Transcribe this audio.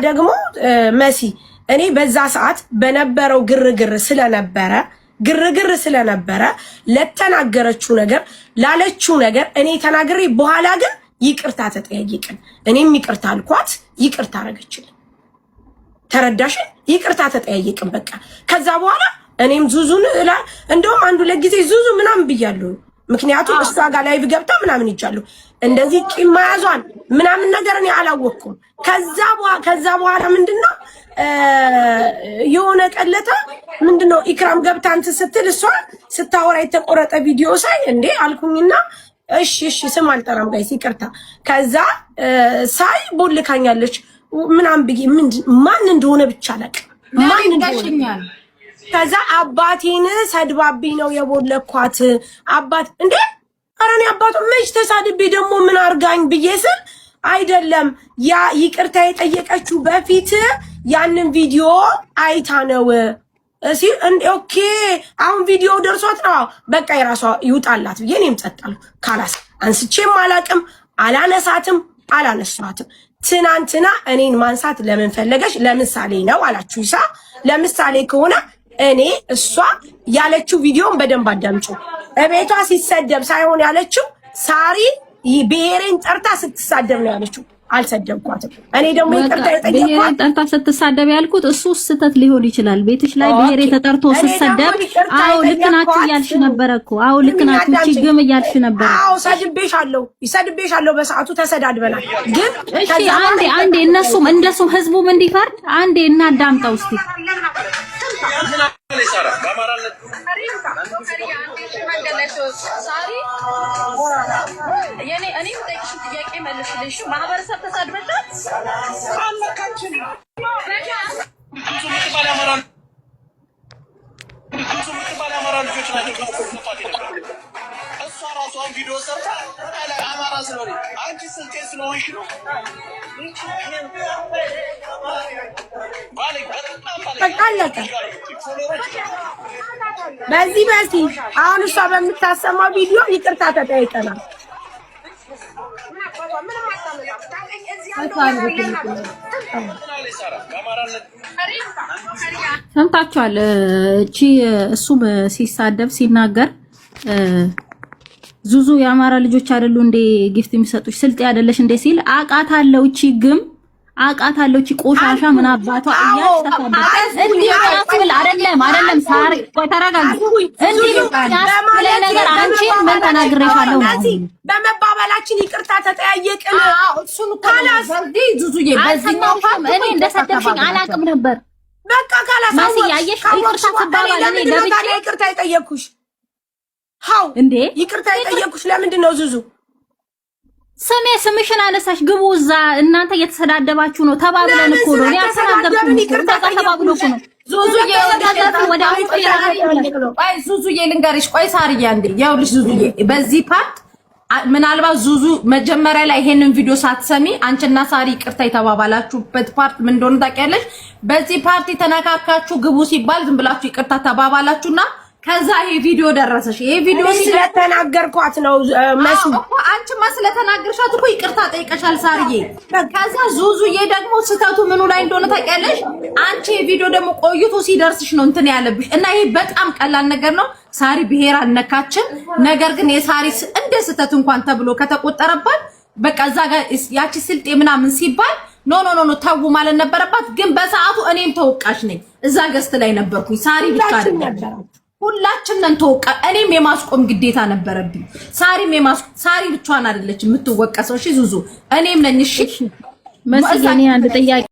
ደግሞ መሲ፣ እኔ በዛ ሰዓት በነበረው ግርግር ስለነበረ ለተናገረችው ነገር፣ ላለችው ነገር እኔ ተናግሬ በኋላ ግን ይቅርታ ተጠያየቅን። እኔም ይቅርታ አልኳት፣ ይቅርታ አረገችልን። ተረዳሽን? ይቅርታ ተጠያየቅን። በቃ ከዛ በኋላ እኔም ዙዙን እንደውም አንድ ሁለት ጊዜ ዙዙ ምናምን ብያለሁ። ምክንያቱም እሷ ጋር live ገብታ ምናምን ይቻሉ እንደዚህ ቂም መያዟን ምናምን ነገር እኔ አላወቅኩም። ከዛ በኋላ ምንድነው የሆነ ቀለታ ምንድነው ኢክራም ገብታ እንትን ስትል እሷ ስታወራ የተቆረጠ ቪዲዮ ሳይ እንዴ አልኩኝና እሺ እሺ ስም አልጠራም guys፣ ይቅርታ። ከዛ ሳይ ቦልካኛለች ምናምን ብዬ ማን እንደሆነ ብቻ አላውቅም ማን እንደሆነ። ከዛ አባቴን ሰድባብኝ ነው የቦለኳት። አባት እንዴ፣ ኧረ እኔ አባቱ መች ተሳድቤ ደግሞ ምን አርጋኝ ብዬ ስል አይደለም፣ ያ ይቅርታ የጠየቀችው በፊት ያንን ቪዲዮ አይታ ነው ሲል okay አሁን ቪዲዮ ደርሷት ነው፣ በቃ የራሷ ይውጣላት ብዬ እኔም ጸጥ አልኩ። خلاص አንስቼም አላቅም፣ አላነሳትም፣ አላነሷትም። ትናንትና እኔን ማንሳት ለምን ፈለገች? ለምሳሌ ነው አላችሁ ይሳ። ለምሳሌ ከሆነ እኔ እሷ ያለችው ቪዲዮን በደንብ አዳምጩ። እቤቷ ሲሰደብ ሳይሆን ያለችው ሳሪ ብሔሬን ጠርታ ስትሳደብ ነው ያለችው። አልሰደብኳትም። እኔ ደግሞ ይቅርታ የጠየኳት ብሔሬን ጠርታ ስትሳደብ ያልኩት እሱ ስህተት ሊሆን ይችላል። ቤትሽ ላይ ብሔሬ ተጠርቶ ስሰደብ አዎ ልክ ናችሁ እያልሽ ነበረ እኮ። አዎ ልክ ናችሁ ችግም እያልሽ ነበረ። አዎ ሰድቤሻለሁ፣ ሰድቤሻለሁ። በሰዓቱ ተሰዳድበናል። ግን እሺ አንዴ አንዴ እነሱም እንደሱም ህዝቡም እንዲፈርድ አንዴ እናዳምጠው እስቲ። ሳሪ፣ እኔ የምጠይቅሽን ጥያቄ መልሽልኝ። ማህበረሰብ ተሳድበሻል? ልጆች ናቸው። እሷ ራሷን ቪዲዮ ሰርታ አማራ ስለሆነ፣ አንቺ ስልጤ ስለሆንሽ ነው። በቃ አለቀ። በዚህ አሁን እሷ በምታሰማው ቪዲዮ ይቅርታ ተጠይቀናል። ሰምታችኋል። እቺ እሱም ሲሳደብ ሲናገር ዙዙ የአማራ ልጆች አይደሉ እንዴ gift የሚሰጡሽ፣ ስልጤ አይደለሽ እንዴ ሲል አቃታለሁ፣ እቺ ግም አቃታለሁ፣ እቺ ቆሻሻ ምን አባቷ እያልሽ ተሳደብሽ። እንዲህ ያስብል አይደለም አይደለም። ሳሪ ቆይ ተረጋጊ። እንዲህ ያስብል ነገር አንቺ ምን ተናግሬሻለሁ ነው? በመባባላችን ይቅርታ ተጠያየቅን። ዙዙዬ አልሰማሁሽም። እኔ እንደሰደብሽኝ አላቅም ነበር። በቃ خلاص ማሲ ያየሽ ይቅርታ ስባባል እኔ ለብቻ ይቅርታ የጠየቅኩሽ how እንዴ ይቅርታ የጠየቅኩሽ ለምንድን ነው ዙዙ? ስሜ ስምሽን አነሳሽ። ግቡ እዛ እናንተ እየተሰዳደባችሁ ነው ተባብለን እኮ ነው። እኔ አልተናገርኩም እኮ እዛ ተባብሎ እኮ ነው። ዙዙዬ፣ ቆይ ዙዙዬ ልንገርሽ። ቆይ ሳርዬ አንዴ፣ ይኸውልሽ ዙዙዬ፣ በዚህ part ምናልባት ዙዙ መጀመሪያ ላይ ይሄንን ቪዲዮ ሳትሰሚ አንቺና ሳሪ ይቅርታ የተባባላችሁበት part ምን እንደሆነ ታውቂያለሽ? በዚህ part ተነካካችሁ ግቡ ሲባል ዝም ብላችሁ ይቅርታ ተባባላችሁና ከዛ ይሄ ቪዲዮ ደረሰሽ። ይሄ ቪዲዮ ስለተናገርኳት ነው መሲ። እኮ አንቺማ ስለተናገርሻት እኮ ይቅርታ ጠይቀሻል ሳርዬ። ከዛ ዙዙዬ ደግሞ ስህተቱ ምኑ ላይ እንደሆነ ታውቂያለሽ? አንቺ ይሄ ቪዲዮ ደግሞ ቆይቶ ሲደርስሽ ነው እንትን ያለብሽ እና ይሄ በጣም ቀላል ነገር ነው። ሳሪ ብሔር አልነካችም። ነገር ግን የሳሪ እንደ ስህተት እንኳን ተብሎ ከተቆጠረባት በቃ እዛ ጋር ያቺ ስልጤ ምናምን ሲባል no no no no ተው ማለት ነበረባት። ግን በሰዓቱ እኔም ተወቃሽ ነኝ። እዛ guest ላይ ነበርኩኝ። ሳሪ ብቻ አይደለም፣ ሁላችን ነን ተወቃ። እኔም የማስቆም ግዴታ ነበረብኝ። ሳሪም የማስቆም፣ ሳሪ ብቻዋን አይደለች የምትወቀሰው። እሺ ዙዙ፣ እኔም ነኝ። እሺ መስዬ፣ እኔ አንድ ጥያቄ